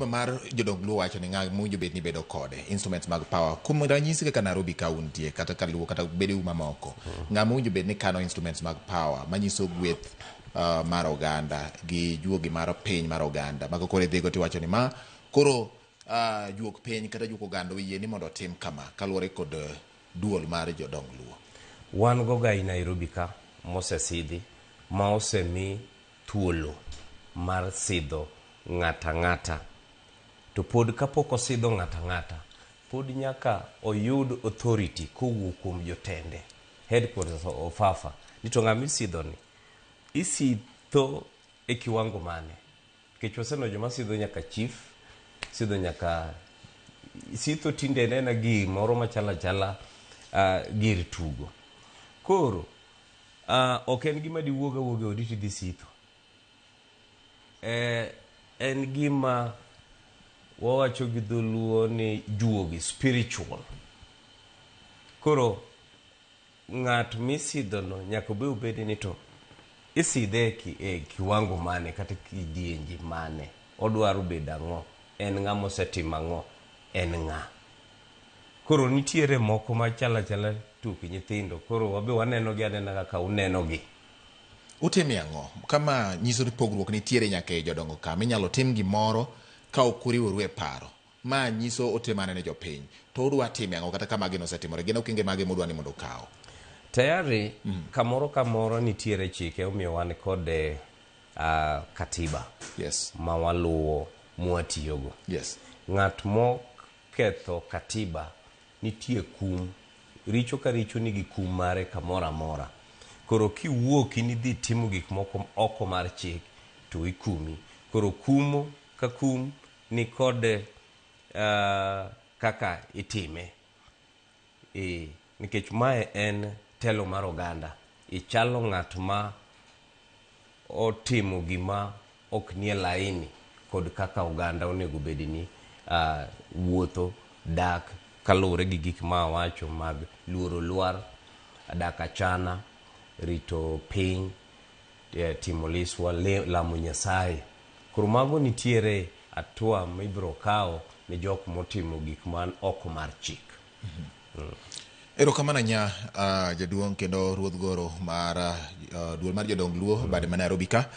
Mar jodong Luo wacho ni ng'a mowinjo bed ni bedo kode instruments mag power. Kuom ranyisi kaka Nairobi ka untie kata kaluo kata bedeu mamoko, ng'a mowinjo bed ni kano instruments mag power manyiso gweth mar oganda gi juogi mar piny mar oganda. Mago koro idhigo tiwacho ni ma koro juok piny kata juok oganda oyie ni mondo otim kama kaluwore kod duol mar jodong Luo. Wan goga i Nairobi ka mosesidhi ma osemi thuolo mar sidho ng'ato ang'ata. To pod kapok osidho ng'ato ang'ata, pod nyaka oyud authority kowuok kuom jotende, headquarters of Fafa, ni to ng'ama isidho ni, isidho e kiwango mane? Nikech waseneno joma sidho nyaka chief, sidho nyaka sitho tinde en aena gimoro machalo achala gir tugo. Koro ok en gima diwuog awuoga e odi tidhi sitho. En gima wawacho gi dholuo ni juogi, spiritual. Koro ng'at misidhono nyaka obe obed ni to isidhe e kiwango mane kata kidienje mane, odwaro bedo ang'o, en ng'ama osetimo ang'o, en ng'a. Koro nitiere moko machalo achala tuk nyithindo, koro wabe waneno gi anena kaka uneno gi. Utime ang'o? Kama nyiso ni pogruok nitiere nyaka e jodongo ka minyalo tim gimoro ka ok uriworu e paro. Ma nyiso ote mane ne jopiny. To udwa time ang'o kata ka magi nosetimore? Gin okenge mage mudwa ni mondo ukaw? Tayari kamoro kamoro nitiere chike omiyo wan kod katiba ma waluwo mwatiyogo. Ng'at moketho katiba nitie kum. Richo ka richo nigi kum mare kamoro amora. Koro kiwuok in idhi timo gik moko oko mar chik to ikumi. Koro kumo ka kum ni kod kaka itime. Nikech mae en telo mar oganda. Ichalo ng'at ma otimo gima ok nie laini kod kaka oganda onego bed ni wuotho, dak kaluwore gi gik ma awacho mag luoro lwar, dak achana, rito piny, timo liswa, lamo Nyasaye. Koro mago nitiere hatua mibiro kawo ne jok motimo gik man oko mar chik. Erokamano ahinya jaduong' kendo ruodh goro mar duol mar jodong Luo bade ma Nairobi ka.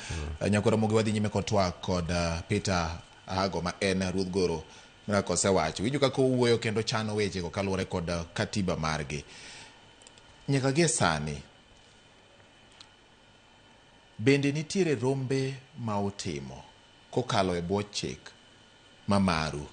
Nyakwar Ramogi wadhi nyime kod twak kod Peter Ahago ma en ruodh goro kaka osewacho. Winjo kaka owuoyo kendo chano wechego kaluwore kod katiba margi. Nyaka gie sani, bende nitiere rombe ma utimo kokalo e bwo chik ma maru?